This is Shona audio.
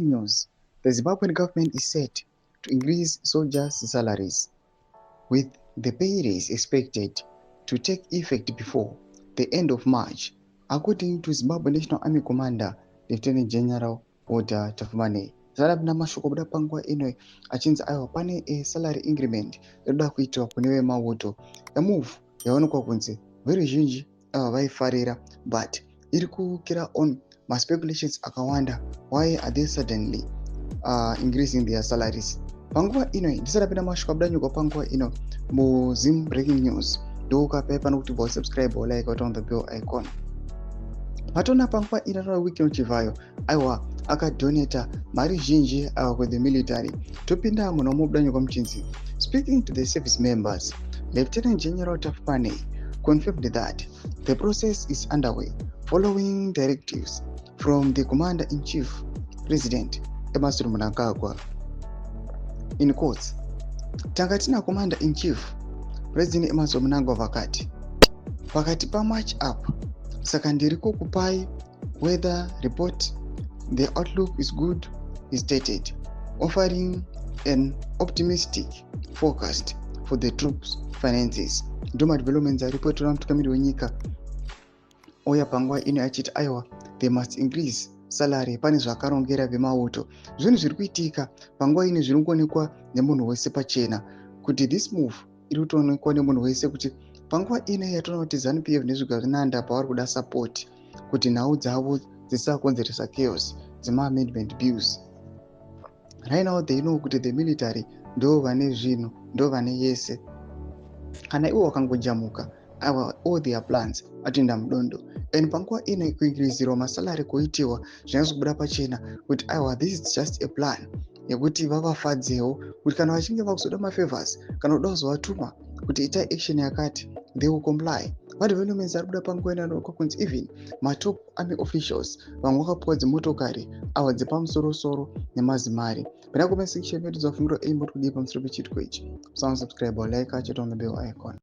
News: the Zimbabwean government is set to increase soldiers' salaries, with the pay raise expected to take effect before the end of March, according to Zimbabwe National Army Commander Lieutenant General Walter Tapfumaneyi. Zvarapinda mashoko buda panguva ino achinzi aiwa, pane a salary increment inoda kuitwa kune vemauto, a move yaonekwa kunzi veruzhinji ava vaifarira, but iri kukira on maspeculations akawanda. Why are they suddenly increasing their salaries panguva ino? Ndisati apinda mashoko abuda nyuka panguva ino muZim Breaking News, ndokupai pano kuti bva like, on the bell icon. Matona panguva ino Wicknell Chivayo aiwa akadonata mari zhinji aiwa kuthe military. Topinda muno mubuda nyuka muchinzi, speaking to the service members, Lieutenant General Tapfumaneyi confirmed that the process is underway following directives from the Commander in Chief, President Emmerson Mnangagwa. In quotes, "Tanga tina Commander in Chief President Emmerson Mnangagwa vakati pakati paMarch up, saka ndiri kukupai weather report. The outlook is good," he stated, offering an optimistic forecast for the troops' finances. Ndo madevelopments aripo. Toona mutungamiri wenyika ouya panguva ino achiti aiwa, they must increase salary. Pane zvakarongera vemauto. Zvinhu zviri kuitika panguva ino zviri kuonekwa nemunhu wese pachena kuti this move iri kutoonekwa nemunhu wese kuti panguva ino yatoona kuti ZANU PF nezvigananda pavari kuda support kuti nhau dzavo dzisakonzeresa chaos dzemaamendment bills. Right now they know kuti the military ndo vane zvinhu, ndo vane yese. Kana ivo vakangojamuka, aiwa, all their plans atoenda mudondo. And panguva ino kuincreasirwa masalary kuitiwa zvinyatso pachena kuti aiwa, this is just a plan yekuti vavafadzewo, kuti kana vachinge vakuzoda mafavors kana kuda kuzovatuma kuti itai action yakati, they will comply. Madevelopments ari kuda panguva ino anoonekwa kunzi even matop army officials vamwe vakapiwa dzimotokari ava dzepamusorosoro nemazimari. Pena comment section yedu dzafungiro aimbo kudii pamusoro pechiitiko ichi? Subscribe, like, acheta on the bell icon.